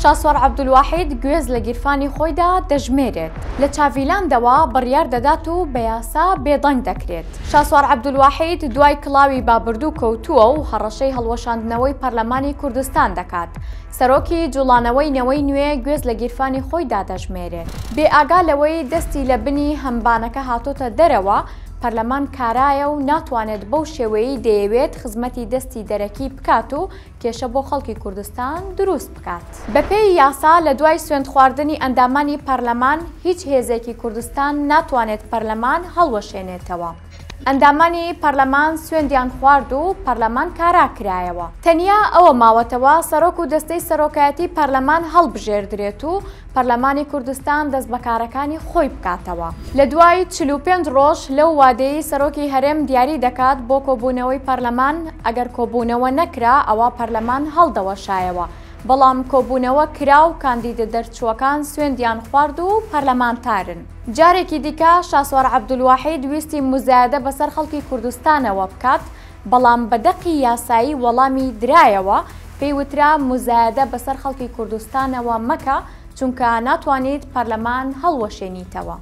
شاسوار عەبدولواحید گوێز لە گیرفانی خۆیدا دەژمێرێت. لە چاڤیلاندەوە بڕیار دەدات و بە یاسا بێدەنگ دەکرێت. شاسوار عەبدولواحید دوای کڵاوی بابردوو کەوتووە و هەڕەشەی هەڵوەشاندنەوەی پەرلەمانی کوردستان دەکات. سەرۆکی جوڵانەوەی نەوەی نوێ گوێز لە گیرفانی خۆیدا دەژمێرێت. بێ ئاگا لەوەی دەستی لە بنی هەمبانەکە هاتۆتە دەرەوە، پەرلەمان کارایە و ناتوانێت بەو شێوەیەی دەیەوێت خزمەتی دەستی دەرەکی بکات و کێشە بۆ خەڵکی کوردستان دروست بکات. بەپێی یاسا لە دوای سوێندخواردنی ئەندامانی پەرلەمان هیچ هێزێکی کوردستان ناتوانێت پەرلەمان هەڵوەشێنێتەوە. ئەندامانی پەرلەمان سوێندیان خوارد و پەرلەمان کارا کرایەوە. تەنیا ئەوە ماوەتەوە سەرۆک و دەستەی سەرۆکایەتی پەرلەمان هەڵبژێردرێت و پەرلەمانی کوردستان دەست بە کارەکانی خۆی بکاتەوە. لە دوای 45 ڕۆژ لەو وادەیەی سەرۆکی هەرێم دیاری دەکات بۆ کۆبوونەوەی پەرلەمان، ئەگەر کۆبوونەوە نەکرا ئەوا پەرلەمان هەڵدەوەشایەوە، بەڵام کۆبوونەوە کرا و کاندیدە دەرچووەکان سوێندیان خوارد و پەرلەمانتارن. جارێکی دیکە شاسوار عەبدولواحید ویستی موزایەدە بەسەر خەڵکی کوردستانەوە بکات، بەڵام بە دەقی یاسایی وەڵامی درایەوە، پێی وترا موزایەدە بەسەر خەڵکی کوردستانەوە مەکە، چونکە ناتوانیت پەرلەمان هەڵوەشێنیتەوە.